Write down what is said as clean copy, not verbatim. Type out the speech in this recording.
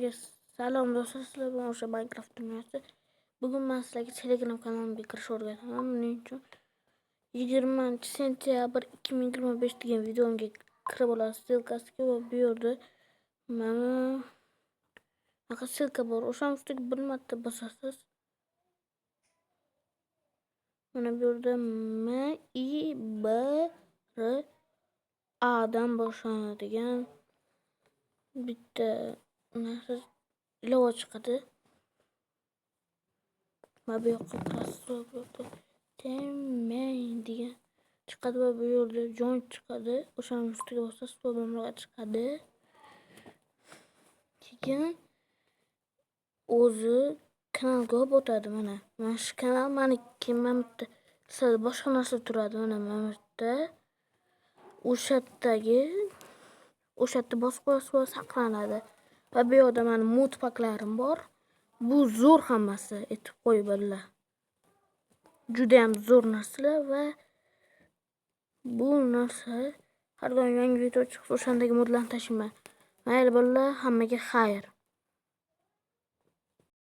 Hammaga salom do'stlar, sizlar bilan o'sha Minecraft dunyosi. Bugun men sizlarga Telegram kanalimga kirishni o'rgataman. Buning uchun 20 sentyabr 2025 degan videomga kirib olasiz ссылка siga va bu yerda mana bunaqa ссылка bor. O'shani ustiga bir marta bosasiz. Mana bu yerda M I B R A dan boshlanadigan bitta narsa, ilova chiqadi. Va bu yoqqa kirasiz va bu yoqda Tmay degan chiqadi va bu yerda join chiqadi. O'shani ustiga bosasiz va bunaqa chiqadi. Keyin o'zi kanalga olib o'tadi mana. Mana shu kanal maniki, mana bu yerda sizlarda boshqa narsa turadi, mana bu yerda. O'sha yerdagi, o'sha yerda bosib qo'yasiz va saqlanadi. Va bu yoqda mani modpaklarim bor. Bu zo'r hammasi, aytib qo'yibdilar. Judayam zo'r narsalar va bu narsa har doim yangi video chiqsa, o'shandagi modlarni tashlayman. Mayli bolalar, hammaga xayr.